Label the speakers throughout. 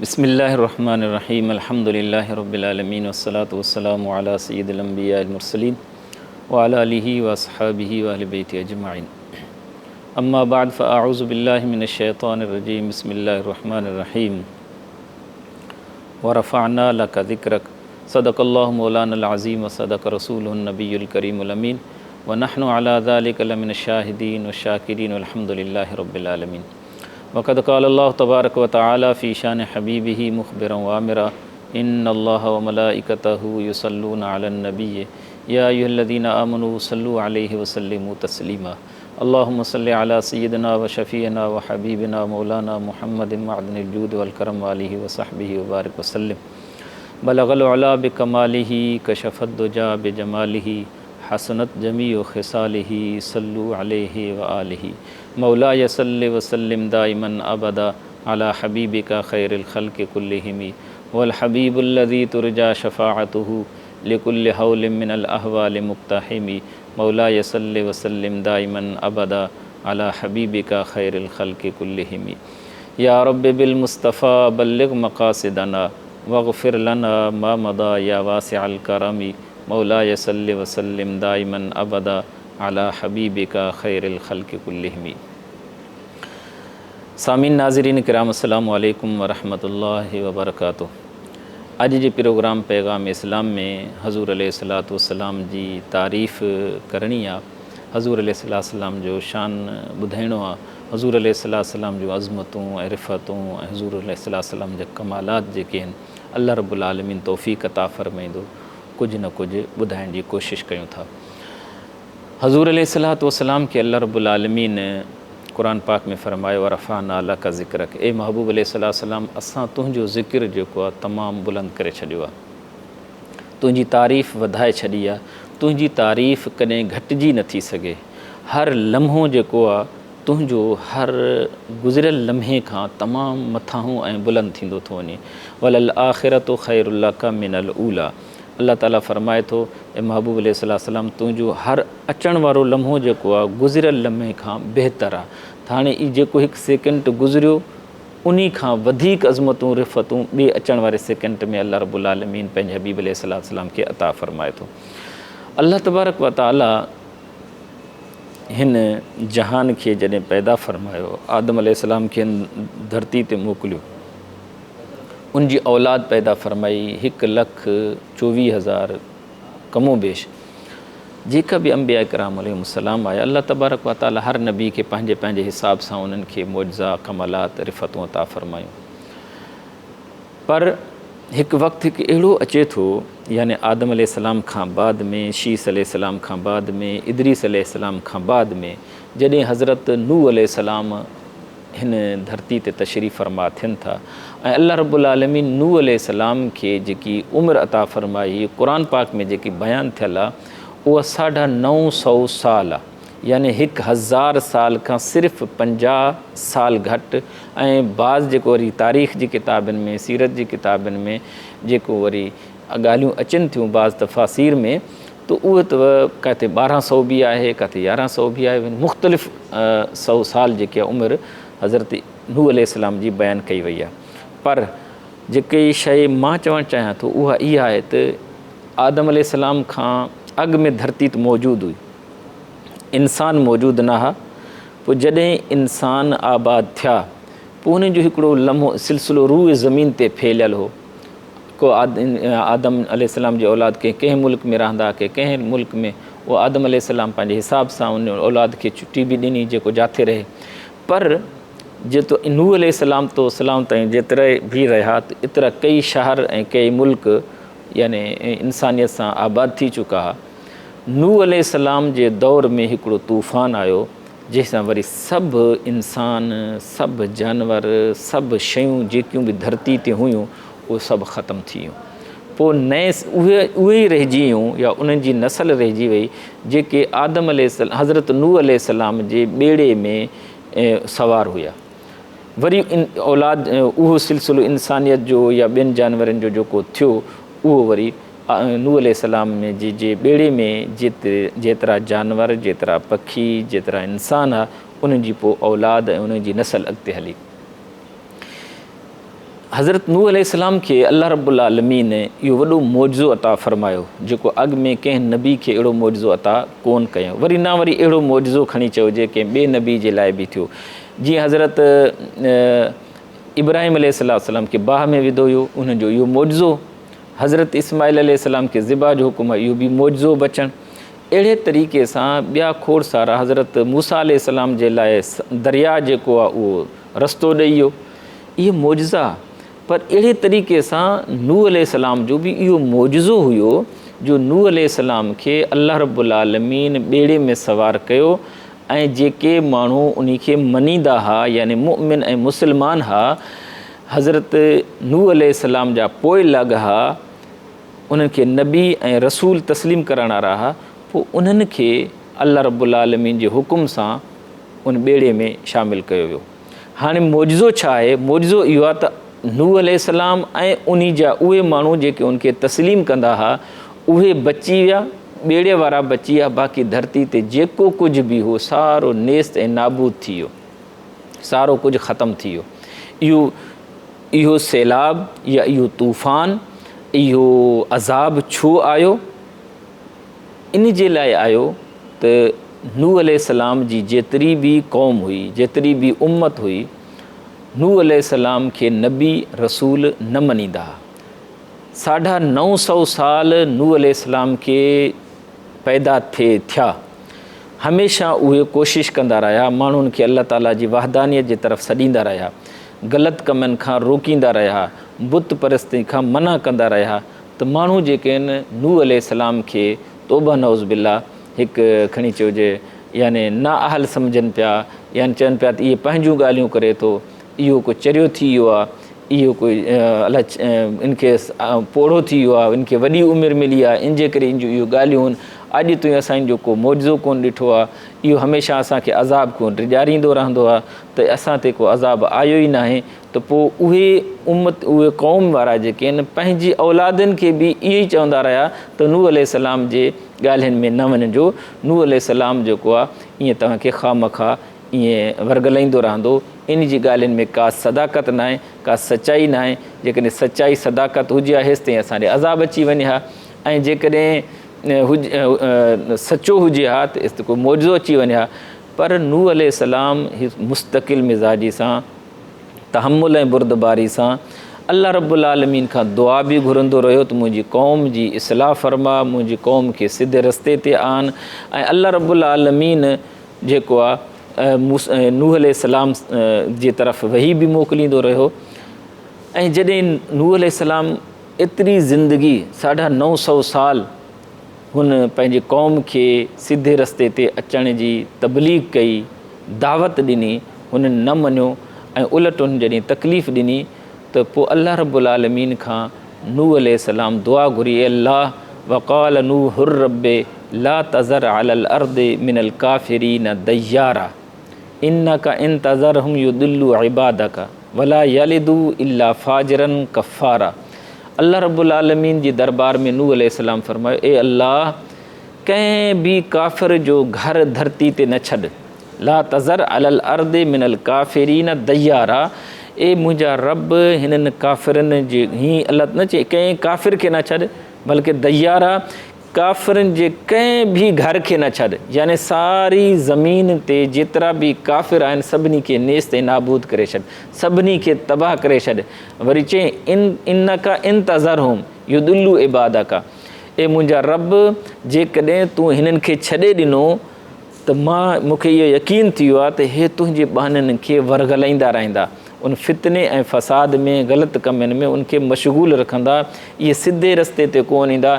Speaker 1: بسم الله الرحمن الرحيم الحمد لله رب العالمين والصلاة والسلام على سيد الانبياء المرسلين وعلى آله واصحابه واهل بيته اجمعين اما بعد فاعوذ بالله من الشيطان الرجيم بسم الله الرحمن الرحيم ورفعنا لك ذكرك صدق الله مولانا العظيم وصدق رسوله النبي الكريم الامين ونحن على ذلك لمن الشاهدين والشاكرين والحمد لله رب العالمين وقد قال الله تبارك وتعالى في شان حبيبه مخبرا وامرا ان الله وملائكته يصلون على النبي يا ايها الذين امنوا صلوا عليه وسلموا تسليما اللهم صل على سيدنا وشفيعنا وحبيبنا مولانا محمد معدن الجود والكرم واله وصحبه وبارك وسلم بلغ العلا بكماله كشف الدجى بجماله حسنت جميع خصاله صلوا عليه وآله مولاي صل وسلم دائما ابدا على حبيبك خير الخلق كلهم والحبيب الذي ترجى شفاعته لكل هول من الاهوال مقتحم مولاي صل وسلم دائما ابدا على حبيبك خير الخلق كلهم يا رب بالمصطفى بلغ مقاصدنا واغفر لنا ما مضى يا واسع الكرم مولاي صل وسلم دائما ابدا علي حبيبک خير الخلق ڪلهم. سامعين ناظرين ڪرام السلام عليڪم ورحمة الله وبرڪاته اڄ جي پروگرام پيغام اسلام ۾ حضور عليه الصلوة والسلام جي تعريف ڪرڻي آ حضور عليه الصلوة والسلام جو شان ٻڌائڻو آ حضور عليه الصلوة والسلام جون عظمتون ۽ رفعتون ۽ حضور عليه الصلوة والسلام جا ڪمالات جيڪي آهن الله رب العالمين توفيق عطا فرمائيندو ڪجهه نه ڪجهه ٻڌائڻ جي ڪوشش ڪيون ٿا. حضور عليه الصلوة والسلام کي الله رب العالمين قرآن پاڪ ۾ فرمايو ورفعنا لک ذڪرک اي محبوب عليه الصلوة والسلام اسان تنهنجو ذڪر جيڪو آهي تمام بلند ڪري ڇڏيو آهي تنهنجي تعريف وڌائي ڇڏي آهي تنهنجي تعريف ڪڏهن گهٽجي نٿي سگهي هر لمحو جيڪو آهي تنهنجو هر گذريل لمحي کان تمام مٿانهون ۽ بلند ٿيندو ٿو وڃي. وللآخرة خير لک من الاوليٰ الله تعاليٰ فرمائي ٿو، اي محبوب عليه الصلوة والسلام تنهنجو هر اچڻ وارو لمحو جيڪو آهي گذريل لمحي کان بهتر آهي ته هاڻي هي جيڪو هڪ سيڪنڊ گذريو انهي کان وڌيڪ عظمتون رفعتون ٻئي اچڻ واري سيڪنڊ ۾ الله رب العالمين پنهنجي حبيب عليه الصلوة والسلام کي عطا فرمائي ٿو. الله تبارڪ وتعاليٰ هن جهان کي جڏهن پيدا فرمايو، آدم عليه السلام کي هن ڌرتي تي موڪليو، ان جي اولاد پيدا فرمائي هڪ لک 24000 ڪم و بيش جيڪا به انبياء ڪرام عليهم السلام آيا، الله تبارڪ و تعالي هر نبي کي پنهنجي پنهنجي حساب سان انهن کي معجزا، ڪمالات، رفعتون عطا فرمايون. پر هڪ وقت هڪ اهڙو اچي ٿو يعني آدم عليه السلام کان بعد ۾ شيث عليه السلام کان بعد ۾ ادريس عليه السلام کان بعد ۾ جڏهن حضرت نوح عليه السلام هن ڌرتي تي تشريف فرما ٿين ٿا ۽ الله رب العالمين نوح عليه السلام کي جيڪي عمر عطا فرمائي قرآن پاڪ ۾ جيڪي بيان ٿيل آ اها ساڍا نو سئو سال آ. يعني 1000 سال کان صرف 50 سال گهٽ ۽ بعض جيڪو وري تاريخ جي ڪتابن ۾ سيرت جي ڪتابن ۾ جيڪو وري ڳالهيون اچن ٿيون بعض تفاسير ۾ ته اهي ته ڪاٿي ٻارهن سئو به آهي ڪاٿي يارهن سئو به آهي مختلف سئو سال جيڪي عمر حضرت نوح عليه السلام جي بيان ڪئي وئي آهي پر جيڪي شيء مان چوڻ چاهيان ٿو اها اها آهي ته آدم عليه السلام کان اڳ ۾ ڌرتي ته موجود هئي انسان موجود نه ها، پوء جڏهن انسان آباد ٿيا، پوء انهن جو هڪڙو لمحو سلسلو روء زمين تي ڦهليل هو. ڪو آدم عليه السلام جي اولاد ڪنهن ڪنهن ملڪ ۾ رهندا، ڪي ڪنهن ملڪ ۾. اهو آدم عليه السلام پنهنجي حساب سان ان اولاد کي ڇٽي به ڏني جيڪو جاٿي رهي. پر جيترو نوح عليه السلام تو السلام تائين جيترا به رهيا ته ايترا ڪئي شهر ۽ ڪئي ملڪ يعني انسانيت سان آباد ٿي چڪا ها. نوح عليه السلام جي دور ۾ هڪڙو طوفان آيو، جنهن سان وري سڀ انسان، سڀ جانور، سڀ شيون جيڪيون به ڌرتي تي هيون، اهي سڀ ختم ٿي ويون. پوء نئين اهي اهي ئي رهجي ويون يا انهن جي نسل رهجي وئي، جيڪي آدم عليه السلام، حضرت نوح عليه السلام جي ٻيڙي ۾ سوار هيا. وري ان اولاد اهو سلسلو انسانيت جو يا ٻين جانورن جو جيڪو ٿيو، اهو وري نوح عليه السلام ۾ جي جي ٻيڙي ۾ جيترا جانور، جيترا پکي، جيترا انسان ها، انهن جي پوء اولاد ۽ انهن جي نسل اڳتي هلي. حضرت نوح عليه السلام کي الله رب العالمين اهو وڏو معجزو عطا فرمايو جيڪو اڳ ۾ ڪنهن نبي کي اهڙو معجزو عطا ڪون ڪيو وري نه وري اهڙو معجزو کڻي چئجي ڪنهن ٻئي نبي جي لاء به ٿيو جيئن حضرت ابراهيم عليه السلام کي باهه ۾ وڌو ويو انهن جو اهو معجزو حضرت اسماعيل عليه السلام کي ذبح جو حڪم اهو به معجزو بچڻ اهڙي طريقي سان ٻيا کوڙ سارا حضرت موسيٰ عليه السلام جي لاء درياء جيڪو آهي اهو رستو ڏئي ويو اهي معجزا پر اهڙي طريقي سان نوح عليه السلام جو به اهو معجزو هيو جو نوح عليه السلام کي الله رب العالمين ٻيڙي ۾ سوار ڪيو ۽ جيڪي ماڻهو انهي کي مڃيندا ها يعني مؤمن ۽ مسلمان ها حضرت نوح عليه السلام جا پوئلڳ ها انهن کي نبي ۽ رسول تسليم ڪرڻ وارا ها پوء انهن کي الله رب العالمين جي حڪم سان ان ٻيڙي ۾ شامل ڪيو ويو. هاڻي معجزو ڇا آهي؟ معجزو اهو آهي ته نوح عليه السلام ۽ انهي جا اهي ماڻهو جيڪي ان کي تسليم ڪندا ها اهي بچي ويا، ٻيڙي وارا بچي ويا، باقي ڌرتي تي جيڪو ڪجهه به هو سارو نيست ۽ نابود ٿي ويو، سارو ڪجهه ختم ٿي ويو. اهو اهو سيلاب يا اهو طوفان، اهو عذاب ڇو آيو؟ ان جي لاء آيو ته نوح عليه السلام جي جيتري به قوم هئي، جيتري به امت هئي، نوح عليه السلام کي نبي، رسول نه مڃيندا ها. ساڍا 900 سال نوح عليه السلام کي پيدا ٿئي ٿيا. هميشه اهي ڪوشش ڪندا رهيا، ماڻهن کي الله تعاليٰ جي وحدانيت جي طرف سڏيندا رهيا، غلط ڪمن کان روڪيندا رهيا، بت پرستي کان منع ڪندا رهيا ته ماڻهو جيڪي آهن نوح عليه السلام کي توبه نعوذ بالله هڪ کڻي چئجي يعني نااهل سمجهن پيا يعني چون پيا ته اهي پنهنجون ڳالهيون ڪري ٿو اهو ڪو چريو ٿي ويو آهي اهو ڪو الائي ان کي پوڙهو ٿي ويو آهي ان کي وڏي عمر ملي آهي ان جي ڪري ان جون اهي ڳالهيون آهن اڄ تائين اسان ان جو ڪو معجزو ڪونه ڏٺو آهي اهو هميشه اسان کي عذاب کان ڊيڄاريندو رهندو آهي ته اسان تي ڪو عذاب آيو ئي ناهي ته پوء اهي امت اهي قوم وارا جيڪي آهن پنهنجي اولادن کي به اهو ئي چوندا رهيا ته نوح عليه السلام جي ڳالهين ۾ نه وڃجو نوح عليه السلام جيڪو آهي ائين توهان کي خوامخواه ائين ورغلائيندو رهندو ان جي ڳالهين ۾ ڪا صداقت ناهي ڪا سچائي ناهي جيڪڏهن سچائي صداقت هجي ها هيستائين اسان ڏي عذاب اچي وڃي ها ۽ جيڪڏهن سچو هجي ها ته هيستائين ڪو معجزو اچي وڃي ها پر نوح عليه السلام مستقل مزاجي سان تحمل ۽ بردباري سان الله رب العالمين کان دعا به گهرندو رهيو ته منهنجي قوم جي اصلاح فرما، منهنجي قوم کي سڌي رستي تي آن ۽ الله رب العالمين جيڪو آ نوح عليه السلام جي طرف وحي به موڪليندو رهيو ۽ جڏهن نوح عليه السلام ايتري زندگي ساڍا 900 سال هن پنهنجي قوم کي سڌي رستي تي اچڻ جي تبليغ ڪئي، دعوت ڏني، هنن نه مڃيو ۽ الٽ هنن جڏهن تڪليف ڏني ته پوء الله رب العالمين کان نوح عليه السلام دعا گهري، اي الله! وقال نوح رب لا تذر علي الارض من الڪافرين ديارا انک ان تذرهم يضلوا عبادک ولا يلدوا الا فاجرا ڪفارا الله رب العالمين جي دربار ۾ نوح عليه السلام فرمايو، اي الله! ڪنهن به ڪافر جو گهر ڌرتي تي نه ڇڏ، لا تذر علي الارض من الڪافرين ديارا، اي منهنجا رب هنن ڪافرن جي هي الله نه چئي ڪنهن ڪافر کي نه ڇڏ بلڪه ديارا ڪافرن جي ڪنهن به گهر کي نه ڇڏ يعني ساري زمين تي جيترا به ڪافر آهن سڀني کي نيست ۽ نابود ڪري ڇڏ سڀني کي تباهه ڪري ڇڏ وري چئين ان انک ان تذرهم يضلوا عبادک اي منهنجا رب! جيڪڏهن تون هنن کي ڇڏي ڏنو ته مان، مون کي اهو يقين ٿي ويو آهي ته هي تنهنجي ٻانهن کي ورغلائيندا رهندا، ان فتني ۽ فساد ۾، غلط ڪمن ۾، ان کي مشغول رکندا، اهي سڌي رستي تي ڪونه ايندا،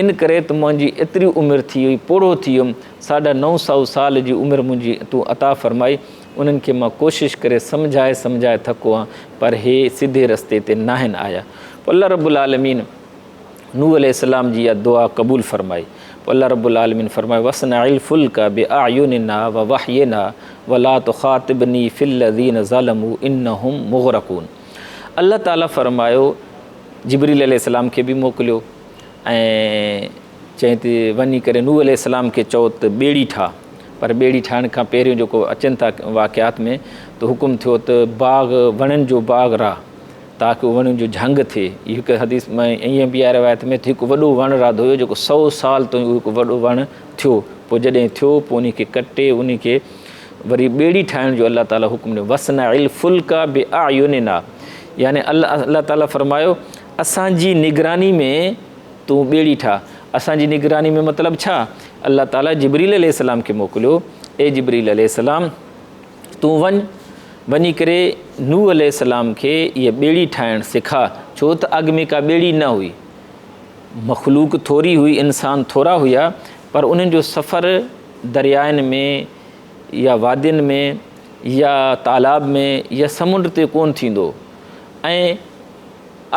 Speaker 1: ان ڪري ته منهنجي ايتري عمر ٿي وئي، پوڙهو ٿي ويم، ساڍا 900 سال جي عمر منهنجي تون عطا فرمائي، انهن کي مان ڪوشش ڪري سمجهائي سمجهائي ٿڪو آهيان، پر هي سڌي رستي تي ناهن آيا. پوء الله رب العالمين. نوح عليه السلام جي اها دعا قبول فرمائي. پوء الله رب العالمين فرمايو، واصنع الفلک باعيننا ووحينا ولا تخاطبني في الذين ظلموا انهم مغرقون الله تعالي فرمايو جبريل عليه السلام کي به موڪليو ۽ چيائين ته وڃي ڪري نوح عليه السلام کي چئو ته ٻيڙي ٺاهه پر ٻيڙي ٺاهڻ کان پهريون جيڪو اچن ٿا واقعات ۾ ته حڪم ٿيو ته باغ وڻن جو باغ راهه تاڪه اهو وڻ جو جهنگ ٿئي. هي هڪ حديث ۾ ائين به آهي روايت ۾ ته هڪ وڏو وڻ راڌو ويو جيڪو سئو سال تائين اهو هڪ وڏو وڻ ٿيو پوء جڏهن ٿيو پوء انهي کي ڪٽي انهي کي وري ٻيڙي ٺاهڻ جو الله تعالي حڪم ڏنو واصنع الفلڪ باعيننا يعني الله تعالي فرمايو اسان جي نگراني ۾ تون ٻيڙي ٺاهه. اسان جي نگراني ۾ مطلب ڇا؟ الله تعالي جبريل عليه السلام کي موڪليو اي جبريل عليه السلام! تون وڃ، وڃي ڪري نوح عليه السلام کي هيء ٻيڙي ٺاهڻ سکاء، ڇو ته اڳ ۾ ڪا ٻيڙي نه هئي. مخلوق ٿوري هئي، انسان ٿورا هيا، پر انهن جو سفر دريائن ۾ يا وادين ۾ يا تالاب ۾ يا سمنڊ تي ڪونه ٿيندو هو ۽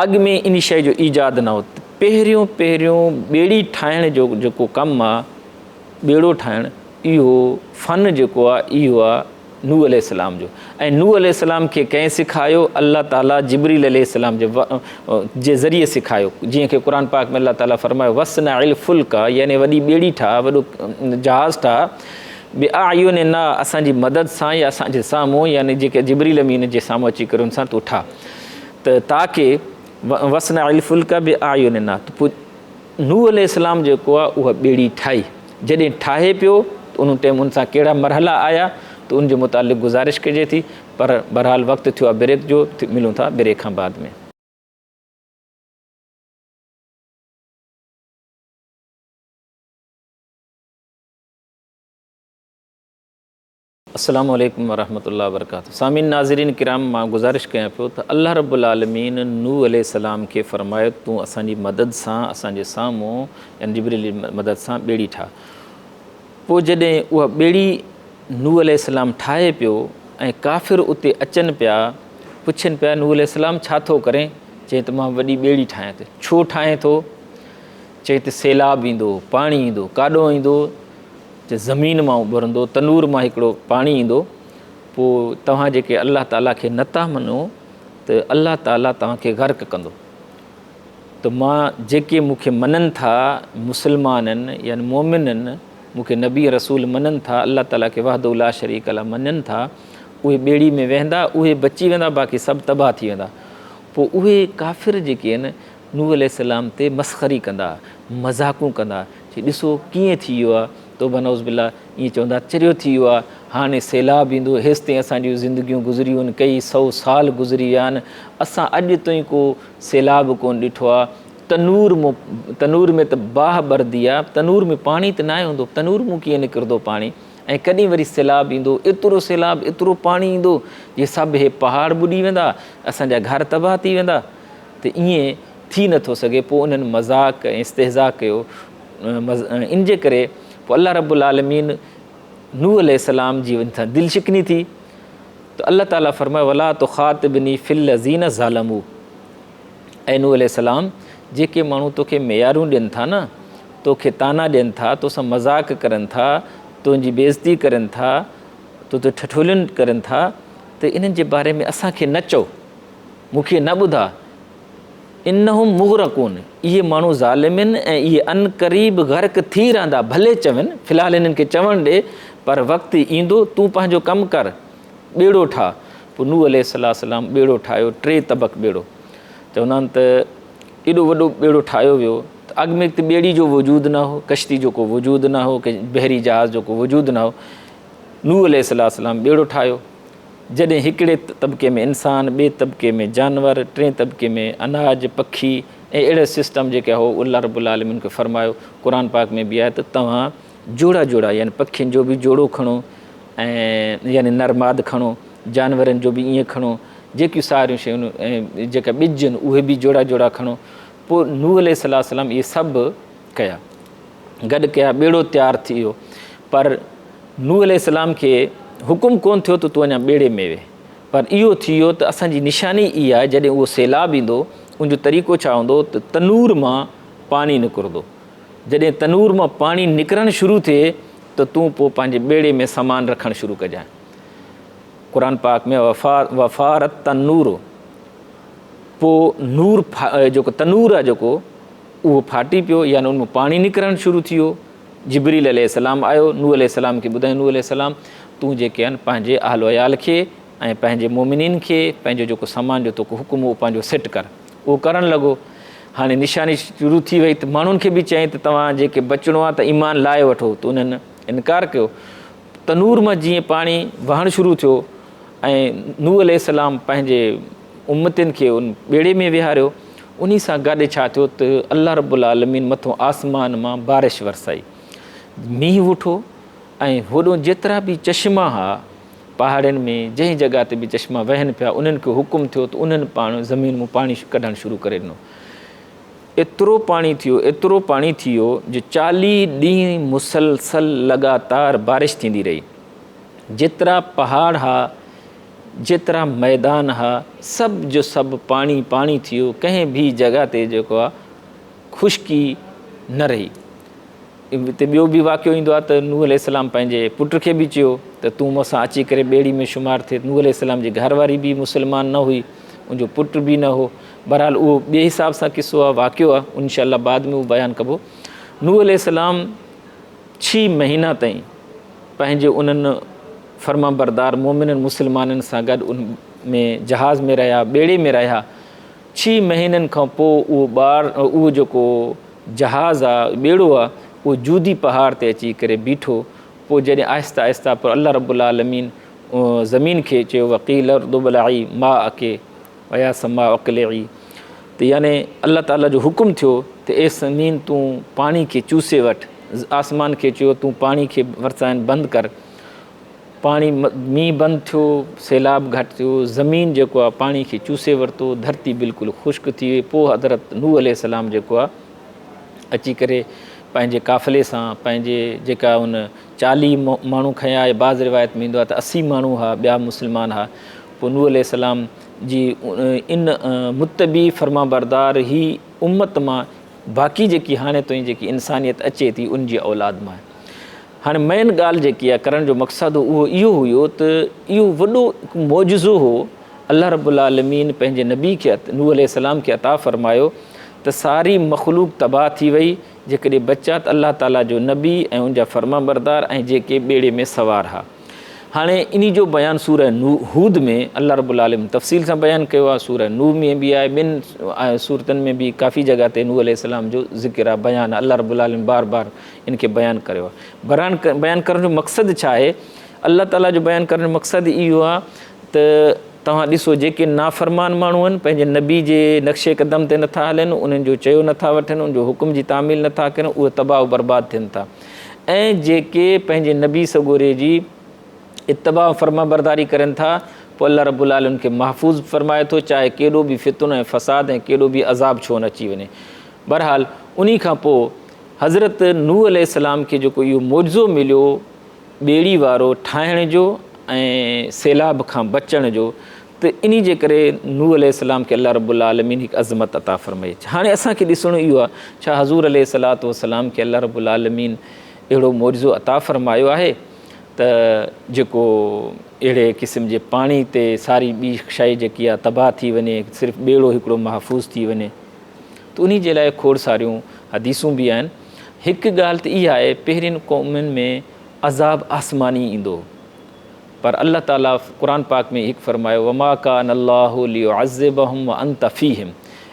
Speaker 1: اڳ ۾ ان شيء جو ايجاد نه هو. پهريون پهريون ٻيڙي ٺاهڻ جو جيڪو ڪم آ، ٻيڙو ٺاهڻ، اهو فن جيڪو آ اهو آ نوح عليه السلام جو ۽ نوح عليه السلام کي ڪنهن سکايو الله تعالي جبريل عليه السلام جي جي ذريعي سکايو جيئن کي قرآن پاڪ ۾ الله تعالي فرمايو واصنع الفلڪ يعني وڏي ٻيڙي ٺاهه وڏو جهاز ٺاهه باعيننا اسان جي مدد سان يا اسان جي سامهون يعني جيڪي جبريل امين جي سامهون اچي ڪري ان سان تون ٺاهه ته تاڪه واصنع الفلڪ باعيننا ته پوء نوح عليه السلام جيڪو آ اها ٻيڙي ٺاهي جڏهن ٺاهي پيو ته ان ٽيم ان سان ڪهڙا مرحلا آيا ته ان جي متعلق گذارش ڪجي ٿي پر بهرحال وقت ٿيو آ بريڪ جو ملون ٿا بريڪ کان بعد ۾. السلام عليڪم ورحمة الله وبرڪاته سامعين ناظرين ڪرام مان گذارش ڪيان پيو ته الله رب العالمين نوح عليه السلام کي فرمايو تون اسان جي مدد سان اسان جي سامهون يعني جبريل جي مدد سان ٻيڙي ٺاهه پوء جڏهن اها ٻيڙي نوح عليه السلام ٺاهي پيو ۽ ڪافر اتي اچن پيا پڇن پيا نوح عليه السلام ڇا ٿو ڪرين چئي ته مان وڏي ٻيڙي ٺاهيان ٿو ڇو ٺاهين ٿو چئي ته سيلاب ايندو پاڻي ايندو ڪاڏو ايندو چي زمين مان اڀرندو، تنور مان هڪڙو پاڻي ايندو، پوء توهان جيڪي الله تعاليٰ کي نه ٿا مڃو ته الله تعاليٰ توهان کي غرق ڪندو. ته مان جيڪي مون کي مڃن ٿا، مسلمان يعني مؤمن مون کي نبي رسول مڃن ٿا، الله تعاليٰ کي وحده لا شريڪ له مڃن ٿا، اهي ٻيڙي ۾ ويهندا، اهي بچي ويندا، باقي سڀ تباهه ٿي ويندا. پوء اهي ڪافر جيڪي آهن، نوح عليه السلام تي مسخري ڪندا، مذاقون ڪندا، چي ڏسو ڪيئن ٿي ويو آ، توبه نعوذ بالله ائين چوندا چريو ٿي ويو آ، هاڻي سيلاب ايندو، هيستائين اسان جون زندگيون گذريون آهن، ڪيئي سئو سال گذري ويا آهن، اسان اڄ تائين ڪو سيلاب ڪونه ڏٺو آ، تنور مون تنور ۾ ته باهه ٻردي آ، تنور ۾ پاڻي ته ناهي هوندو، تنور مون ڪيئن نڪرندو پاڻي ۽ ڪڏهن وري سيلاب ايندو، ايترو سيلاب ايترو پاڻي ايندو جي سڀ هي پهاڙ ٻڏي ويندا، اسان جا گهر تباهه ٿي ويندا. ته ائين ٿي نه ٿو سگهي پوء انهن مذاق ۽ استهزاء ڪيو ان جي ڪري پوء الله رب العالمين نوح عليه السلام جي ان سان دل شڪني ٿي ته الله تعالي فرمايو ولا تخاطبني في الذين ظلموا اي نوح عليه السلام جيڪي ماڻهو توکي ميارون ڏين ٿا نه توکي طعنا ڏين ٿا توسان مذاق ڪرن ٿا تنهنجي بيعزتي ڪرن ٿا تو تي ٺٺوليون ڪرن ٿا ته انهن جي باري ۾ اسان کي نه چئو مون کي نه ٻڌاء، انهم مغرقون، اهي ماڻهو ظالم آهن ۽ اهي عنقريب غرق ٿي رهندا، ڀلي چون، في الحال هنن کي چوڻ ڏي، پر وقت ايندو، تون پنهنجو ڪم ڪر، ٻيڙو ٺاهه. پوء نوح عليه السلام ٻيڙو ٺاهيو، ٽي طبق ٻيڙو. چوندا آهن ته ايڏو وڏو ٻيڙو ٺاهيو ويو ته اڳ ۾ ته ٻيڙي جو وجود نه هو، ڪشتي جو ڪو وجود نه هو، ڪنهن بحري جهاز جو ڪو وجود نه هو. نوح عليه السلام ٻيڙو ٺاهيو. جڏهن هڪڙي طبقي ۾ انسان، ٻئي طبقي ۾ جانور، ٽئين طبقي ۾ اناج، پکي ۽ اهڙي سسٽم جيڪي هو الله رب العالمين کي فرمايو قرآن پاڪ ۾ به آهي ته توهان جوڙا جوڙا يعني پکين جو به جوڙو کڻو ۽ يعني نر ماد کڻو جانورن جو به ائين کڻو جيڪيون ساريون شيون ۽ جيڪا ٻج آهن اهي به جوڙا جوڙا کڻو پوء نوح عليه السلام اهي سڀ ڪيا گڏ ڪيا ٻيڙو تيار ٿي ويو پر نوح عليه السلام کي حڪم ڪونه ٿيو ته تون اڃا ٻيڙي ۾ ويهه، پر اهو ٿي ويو ته اسان جي نشاني اها آهي جڏهن اهو سيلاب ايندو ان جو طريقو ڇا هوندو ته تنور مان پاڻي نڪرندو، جڏهن تنور مان پاڻي نڪرڻ شروع ٿئي ته تون پوء پنهنجي ٻيڙي ۾ سامان رکڻ شروع ڪجانء. قرآن پاڪ ۾ وفار التنور پوء نور جيڪو تنور آهي جيڪو اهو ڦاٽي پيو يعني ان مان پاڻي نڪرڻ شروع ٿي ويو. جبريل عليه السلام آيو، نوح عليه السلام کي ٻڌايائين، نوح عليه السلام! تون جيڪي آهن پنهنجي اهل و عيال کي ۽ پنهنجي مؤمنين کي پنهنجو جيڪو سامان جو توکي حڪم هو اهو پنهنجو سيٽ ڪر. اهو ڪرڻ لڳو. هاڻي نشاني شروع ٿي وئي ته ماڻهن کي به چيائين ته توهان جيڪي بچڻو آهي ته ايمان لائي وٺو ته انهن انڪار ڪيو. تنور مان جيئن پاڻي وهڻ شروع ٿيو ۽ نوح عليه السلام پنهنجي امتين کي ان ٻيڙي ۾ ويهاريو انهي سان گڏ ڇا ٿيو ته الله رب العالمين مٿون آسمان مان بارش ورسائي مينهن وٺو ۽ هوڏو جيترا به چشما ها پهاڙين ۾ جنهن جڳهه تي به چشما وهن پيا انهن کي حڪم ٿيو ته انهن پاڻ زمين مون پاڻي ڪڍڻ شروع ڪري ڏنو. ايترو پاڻي ٿيو ايترو پاڻي ٿيو جو 40 ڏينهن مسلسل لڳاتار بارش ٿيندي رهي. جيترا پهاڙ ها جيترا ميدان ها سڀ جو سڀ پاڻي پاڻي ٿيو ڪنهن به جڳهه تي جيڪو آ خشڪي نه رهي. اتي ٻيو به واقعو ايندو آهي ته نوح عليه السلام پنهنجي پٽ کي به چيو ته تون مون سان اچي ڪري ٻيڙي ۾ شمار ٿي. نوح عليه السلام جي گهر واري به مسلمان نه هئي، ان جو پٽ به نه هو. بهرحال اهو ٻئي حساب سان قصو آهي، واقعو آهي، انشاء الله بعد ۾ اهو بيان ڪبو. نوح عليه السلام ڇهه مهينا تائين پنهنجي انهن فرمانبردار مؤمنن مسلمانن سان گڏ ان ۾ جهاز ۾ رهيا، ٻيڙي ۾ رهيا. ڇهه مهينن کان پوء اهو ٻار اهو جيڪو جهاز آ، ٻيڙو آ، اهو جودي پهاڙ تي اچي ڪري بيٺو، پوء جڏهن آهستي آهستي پر الله رب العالمين زمين کي چيو وقيل ارض ابلعي ماءڪ ويا سماء اقلعي ته يعني الله تعالي جو حڪم ٿيو ته اي زمين تون پاڻي کي چوسي وٺ، آسمان کي چيو تون پاڻي کي ورسائڻ بند ڪر، پاڻي مينهن بند ٿيو، سيلاب گهٽ ٿيو، زمين جيڪو آهي پاڻي کي چوسي ورتو، ڌرتي بلڪل خشڪ ٿي وئي، پوء حضرت نوح عليه السلام جيڪو آهي اچي ڪري پنهنجي قافلي سان پنهنجي جيڪا ان 40 ماڻهو کنيا يا بعض روايت ۾ ايندو آهي ته 80 ماڻهو هئا ٻيا مسلمان هئا، پوء نوح عليه السلام جي ان متبع فرمانبردار هي امت مان باقي جيڪي هاڻي تائين جيڪي انسانيت اچي ٿي ان جي اولاد مان آهي. هاڻي مين ڳالهه جيڪي آهي ڪرڻ جو مقصد اهو اهو هيو ته اهو وڏو هڪ معجزو هو الله رب العالمين پنهنجي نبي کي نوح عليه السلام کي عطا فرمايو ته ساري مخلوق تباهه ٿي وئي جيڪڏهن بچا ته الله تعالي جو نبي ۽ ان جا فرمانبردار ۽ جيڪي ٻيڙي ۾ سوار ها. هاڻي انهي جو بيان سوره هود ۾ الله رب العالمين تفصيل سان بيان ڪيو آهي سوره نوح ۾ به آهي ٻين سورتن ۾ به ڪافي جڳهه تي نوح عليه السلام جو ذڪر آهي بيان آهي الله رب العالمين بار بار ان کي بيان ڪريو آهي بيان بيان ڪرڻ جو مقصد ڇا آهي الله تعالي جو بيان ڪرڻ جو مقصد اهو آهي ته توهان ڏسو جيڪي نافرمان ماڻهو آهن پنهنجي نبي جي نقش قدم تي نٿا هلن انهن جو چيو نٿا وٺن ان جو حڪم جي تعميل نٿا ڪن اهي تباهه و برباد ٿين ٿا ۽ جيڪي پنهنجي نبي سڳوري جي اتباع ۽ فرمانبرداري ڪرين ٿا پوء الله رب العالمين کي محفوظ فرمائي ٿو چاهي ڪيڏو به فتنو ۽ فساد ۽ ڪيڏو به عذاب ڇو نه اچي وڃي. بهرحال انهي کان پوء حضرت نوح عليه السلام کي جيڪو اهو معجزو مليو ٻيڙي وارو ٺاهڻ جو ۽ سيلاب کان بچڻ جو ته انهي جي ڪري نوح عليه السلام کي الله رب العالمين هڪ عظمت عطا فرمائي. هاڻي اسان کي ڏسڻو اهو آهي ڇا حضور عليه الصلوة والسلام کي الله رب العالمين اهڙو معجزو عطا فرمايو آهي ته جيڪو اهڙي قسم جي پاڻي تي ساري ٻي شيء جيڪي آهي تباهه ٿي وڃي صرف ٻيڙو هڪڙو محفوظ ٿي وڃي ته انهي جي لاء کوڙ ساريون حديثون به آهن. هڪ ڳالهه ته اها آهي پهرين قومن ۾ عذاب آسماني ايندو هو. پر الله تعالي قرآن پاڪ ۾ هڪ فرمايو وما ڪان الله ليعذبهم وانت فيهم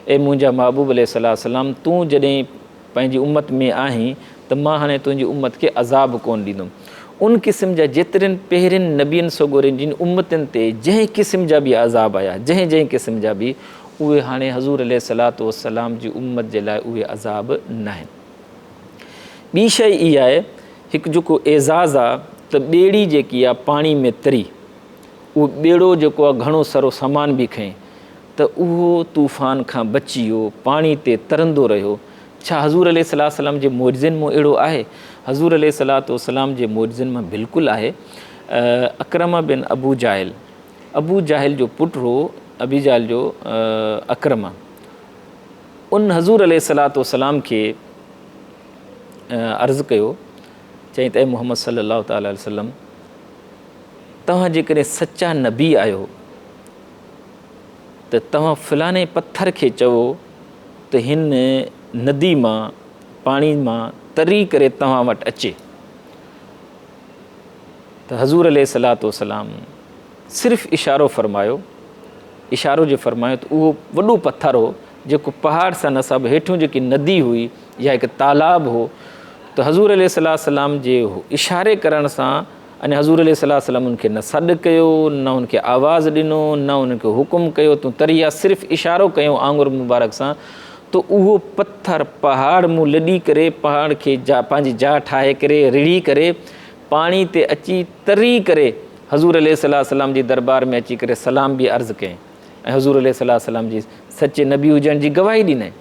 Speaker 1: اي منهنجا محبوب عليه الصلوة والسلام تون جڏهن پنهنجي امت ۾ آهين ته مان هاڻي تنهنجي امت کي عذاب ڪونه ڏيندم ان قسم جا جيترين پهرين نبين سڳورين جن امتن تي جنهن قسم جا به عذاب آيا جنهن جنهن قسم جا به اهي هاڻي حضور عليه الصلوة والسلام جي امت جي لاء اهي عذاب ناهن. ٻي شيء اها آهي هڪ جيڪو اعزاز آ ته ٻيڙي جيڪي آ پاڻي ۾ تري اهو ٻيڙو جيڪو آ گهڻو سرو سامان به کئين ته اهو طوفان کان بچي ويو پاڻي تي ترندو رهيو ڇا حضور عليه الصلوة والسلام جي معجزن مون اهڙو آهي؟ حضور عليه الصلوة والسلام جي معجزن مان بلڪل آهي عڪرمه بن ابو جاهل ابو جاهل جو پٽ هو ابي جاهل جو عڪرمه ان حضور عليه الصلوة والسلام کي عرض ڪيو، چيائين ته اي محمد صلي الله تعالٰي عليه وسلم توهان جيڪڏهن سچا نبي آهيو ته توهان فلاڻي پٿر کي چئو ته هن ندي مان پاڻي مان تري ڪري توهان وٽ اچي ته حضور عليه الصلوة والسلام صرف اشارو فرمايو، اشارو جي فرمايو ته اهو وڏو پٿر هو جيڪو پهاڙ سان نسب هيٺيون جيڪي ندي هئي يا هڪ تالاب هو ته حضور عليه الصلوة والسلام جي اشاري ڪرڻ سان ۽ حضور عليه الصلوة والسلام ان کي نه سڏ ڪيو نه ان کي آواز ڏنو نه ان کي حڪم ڪيو تون تري آ، صرف اشارو ڪيو آڱر مبارڪ سان ته اهو پٿر پهاڙ مون لڏي ڪري پهاڙ کي جا پنهنجي جاء ٺاهي ڪري رڙهي ڪري پاڻي تي اچي تري ڪري حضور عليه الصلوة والسلام جي دربار ۾ اچي ڪري سلام به عرض ڪيائين ۽ حضور عليه الصلوة والسلام جي سچي نبي هجڻ جي گواهي ڏنائين.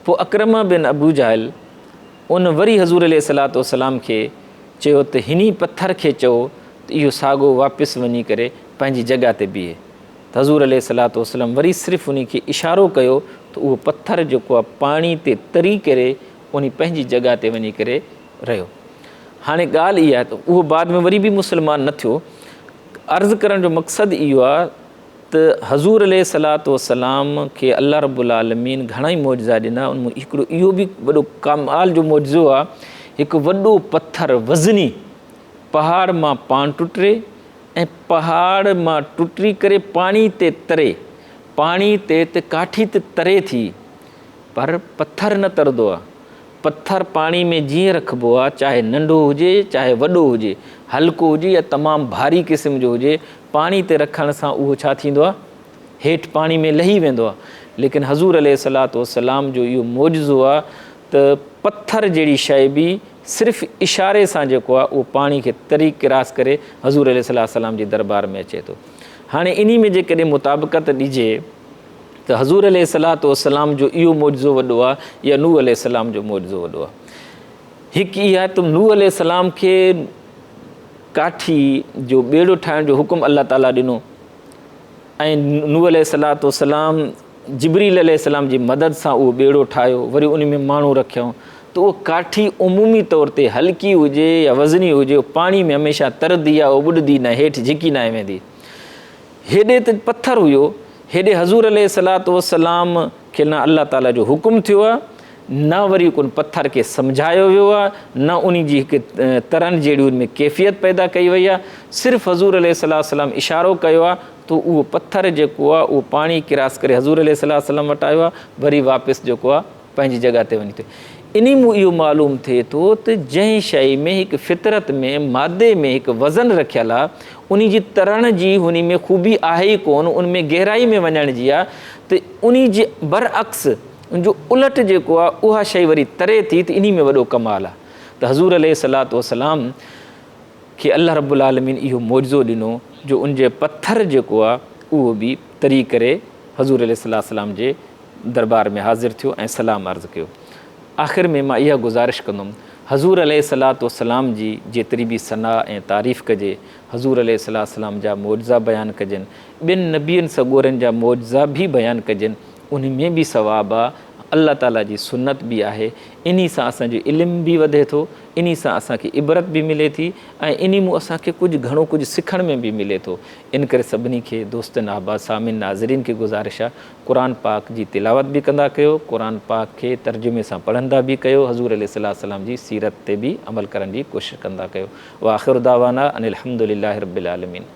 Speaker 1: پوء عڪرمه بن ابو جهل ان وري حضور عليه الصلوة والسلام کي چيو ته هني پٿر کي چئو ته اهو ساڳو واپس وڃي ڪري پنهنجي جڳهه تي بيهي ته حضور عليه الصلوة والسلام وري صرف انهي کي اشارو ڪيو ته اهو پٿر جيڪو آهي پاڻي تي تري ڪري انهي پنهنجي جڳهه تي وڃي ڪري رهيو. هاڻي ڳالهه اها آهي ته اهو بعد ۾ وري به مسلمان نه ٿيو. عرض ڪرڻ جو مقصد اهو آهي ته حضور عليه الصلوة والسلام کي الله رب العالمين گهڻا ئي معجزا ڏنا، ان مان هڪڙو اهو به وڏو ڪمال جو معجزو آهي، هڪ وڏو پٿر وزني پهاڙ مان پاڻ ٽٽري ۽ پهاڙ مان ٽٽي ڪري پاڻي تي تري، پاڻي تي ته ڪاٺي ته تري ٿي پر پٿر نه ترندو آهي. پٿر پاڻي ۾ جيئن رکبو آ، چاهي ننڍو هجي چاهي وڏو هجي، هلڪو هجي يا تمام ڀاري قسم جو هجي، پاڻي تي رکڻ سان اهو ڇا ٿيندو آ؟ هيٺ پاڻي ۾ لهي ويندو آ. ليڪن حضور عليه الصلوة والسلام جو اهو معجزو آ ته پٿر جهڙي شيء به صرف اشاري سان جيڪو آ اهو پاڻي کي تري ڪراس ڪري حضور عليه الصلوة والسلام جي دربار ۾ اچي ٿو. هاڻي انهي ۾ جيڪڏهن مطابقت ڏجي ته حضور عليه الصلوة والسلام جو اهو معجزو وڏو آ يا نوح عليه السلام جو معجزو وڏو آ. هڪ اها ته نوح عليه السلام کي ڪاٺي جو ٻيڙو ٺاهڻ جو حڪم الله تعاليٰ ڏنو ۽ نوح عليه الصلوة والسلام جبريل عليه السلام جي مدد سان اهو ٻيڙو ٺاهيو، وري ان ۾ ماڻهو رکيائون ته اهو ڪاٺي عمومي طور تي هلڪي هجي يا وزني هجي پاڻي ۾ هميشه ترندي آ، اهو ٻڏندي نه، هيٺ جهڪي ناهي ويندي. هيڏي ته پٿر هيو، هيڏي حضور عليه الصلوة والسلام کي نه الله تعاليٰ جو حڪم ٿيو آهي، نه وري ان پٿر کي سمجهايو ويو آهي، نه انهي جي هڪ ترڻ جهڙي ان ۾ ڪيفيت پيدا ڪئي وئي آهي، صرف حضور عليه الصلوة والسلام اشارو ڪيو آهي ته اهو پٿر جيڪو آهي اهو پاڻي ڪراس ڪري حضور عليه الصلوة والسلام وٽ آيو آهي، وري واپس جيڪو آهي پنهنجي جڳهه تي وڃي ٿو. انهي مون اهو معلوم ٿئي ٿو ته جنهن شيء ۾ هڪ فطرت ۾ مادي ۾ هڪ وزن رکيل آ، انهي جي ترڻ جي هني ۾ خوبي آهي ئي ڪونه، ان ۾ گهرائي ۾ وڃڻ جي آ ته انهي جي برعڪس ان جو الٽ جيڪو آ اها شيء وري تري ٿي ته انهي ۾ وڏو ڪمال آ ته حضور عليه الصلوة والسلام کي الله رب العالمين اهو معجزو ڏنو جو ان جي پٿر جيڪو آ اهو به تري ڪري حضور عليه الصلوة والسلام جي دربار ۾ حاضر ٿيو ۽ سلام عرض ڪيو. آخر ۾ مان اها گذارش ڪندم، حضور عليه الصلوة والسلام جي جيتري به ثنا ۽ تعريف ڪجي، حضور عليه الصلوة والسلام جا معجزا بيان ڪجن، ٻين نبين سڳورن جا معجزا به بيان ڪجن، انهي ۾ به ثواب آ، الله تعاليٰ جي سنت به آهي، انهي سان اسان جو علم به وڌي ٿو، انهي سان اسان کي عبرت به ملي ٿي ۽ انهي مون اسان کي ڪجهه گهڻو ڪجهه سکڻ ۾ به ملي ٿو. ان ڪري سڀني کي دوستن احباب سامعين ناظرين کي گذارش آ قرآن پاڪ جي تلاوت به ڪندا ڪيو، قرآن پاڪ کي ترجمي سان پڙهندا به ڪيو، حضور عليه الصلوة والسلام جي سيرت تي به عمل ڪرڻ جي ڪوشش ڪندا ڪيو. واخر دعوانا ان الحمد لله رب العالمين.